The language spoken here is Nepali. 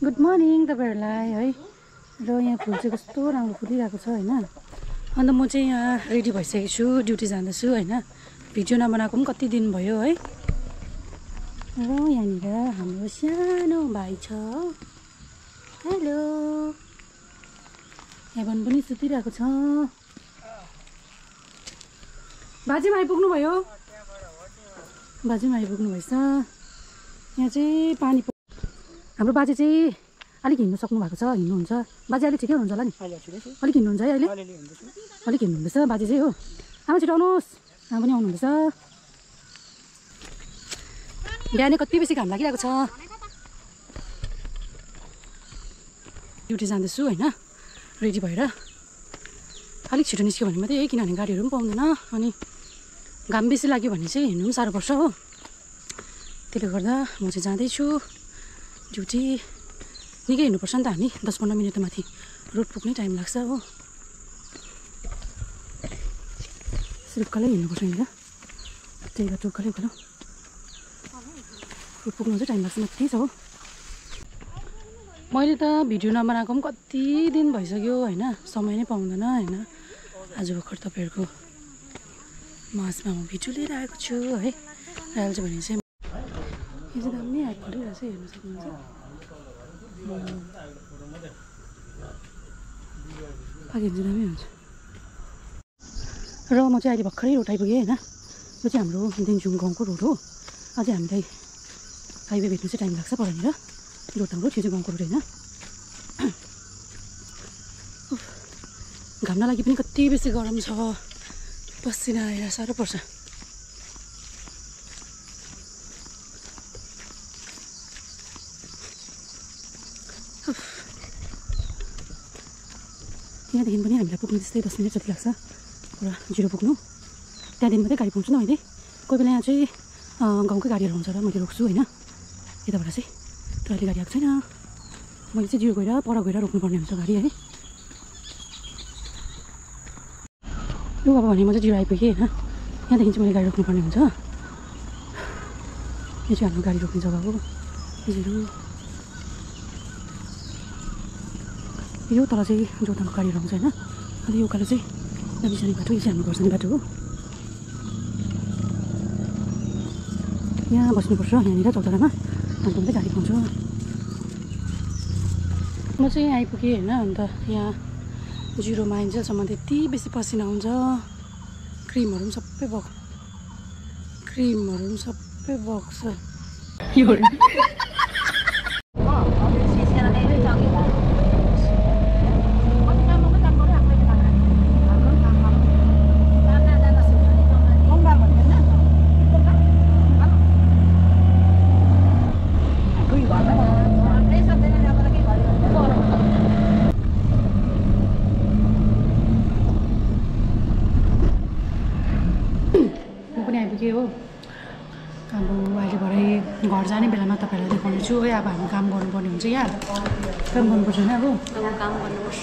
गुड मर्निङ तपाईहरुलाई है। र यहाँ फुल चाहिँ कस्तो राम्रो फुलिरहेको छ हैन। अन्त म चाहिँ यहाँ रेडी भइसकेको छु, ड्युटी जाँदैछु हैन। भिडियो नबनाएको पनि कति दिन भयो है। र यहाँनिर हाम्रो सानो भाइ छ। हेलो, हेभन पनि सुतिरहेको छ। बाजेमा आइपुग्नु भयो? बाजेमा आइपुग्नु भएछ। यहाँ चाहिँ पानी हाम्रो बाजे चाहिँ अलिक हिँड्नु सक्नु भएको छ, हिँड्नुहुन्छ। बाजे अलिक ठिकै हुनुहुन्छ होला नि? अलिक हिँड्नुहुन्छ है अहिले? अलिक हिँड्नुहुँदैछ बाजे चाहिँ हो। आमा छिटो आउनुहोस्, आमा पनि आउनुहुँदैछ। बिहानै कति बेसी घाम लागिरहेको छ। ड्युटी जाँदैछु होइन, रेडी भएर। अलिक छिटो निस्क्यो भने मात्रै है, किनभने गाडीहरू पनि पाउँदैन। अनि घाम बेसी लाग्यो भने चाहिँ हिँड्नु पनि साह्रो पर्छ हो। त्यसले गर्दा म चाहिँ जाँदैछु ड्युटी। निकै हिँड्नुपर्छ नि त हामी, 10-15 मिनट माथि रोड पुग्नै टाइम लाग्छ हो। उकालै हिँड्नुपर्छ नि त, त्यही बाटो उकालै उकालो रोड पुग्नु चाहिँ टाइम लाग्छ मात्रै छ हो। मैले त भिडियो नबनाएको पनि कति दिन भइसक्यो होइन, समय नै पाउँदैन होइन। आज भर्खर तपाईँहरूको माझमा म भिडियो लिएर आएको छु है। र अहिले चाहिँ भने चाहिँ यो चाहिँ दामी आइपरिरहेको छ, हेर्नु सक्नुहुन्छ। आगे चाहिँ दामी हुन्छ। र म चाहिँ अहिले भर्खरै रोड आइपुगेँ होइन। यो चाहिँ हाम्रो दिनजुङ गाउँको रोड हो। अझै हामीलाई हाइवे भेट्नु चाहिँ टाइम लाग्छ परनिर। जोरथाङ रोड, यो चाहिँ गाउँको रोड होइन। घाम नलागि पनि कति बेसी गरम छ, पसिना आएर साह्रो पर्छ। यहाँदेखि पनि हामीलाई पुग्नु त्यस्तै 10 मिनट जति लाग्छ पुरा जिरो पुग्नु। त्यहाँदेखि मात्रै गाडी पाउँछु नि मैले। कोही बेला यहाँ चाहिँ गाउँकै गाडीहरू हुन्छ र मैले रोक्छु होइन यताबाट चाहिँ। तर अहिले गाडी आएको छैन। मैले चाहिँ जिरो गएर पर गएर रोक्नुपर्ने हुन्छ गाडी है। लु अब भने म चाहिँ जिरो आइपुगेँ होइन। यहाँदेखि चाहिँ मैले गाडी रोक्नुपर्ने हुन्छ। यो चाहिँ हाम्रो गाडी रोक्ने जग्गा हो। जिरो यो तल चाहिँ जोरथाङको गाडीहरू आउँछ होइन। अनि यो उकालो चाहिँ नबिसाउने बाटो, यो चाहिँ हाम्रो घरसानी बाटो हो। यहाँ बस्नुपर्छ यहाँनिर चौतारामा, अन्त मात्रै गाडी पाउँछ। म चाहिँ यहाँ आइपुगेँ होइन। अन्त यहाँ जिरोमा आइन्जेलसम्म त्यति बेसी पसिना आउँछ। क्रिमहरू पनि सबै बग्छ। यो हो। अब अहिले भरे घर जाने बेलामा तपाईँहरूलाई देखाउने छु है। अब हामी काम गर्नुपर्ने हुन्छ, यहाँ काम गर्नुपर्छ होइन। अब काम गर्नुपर्छ।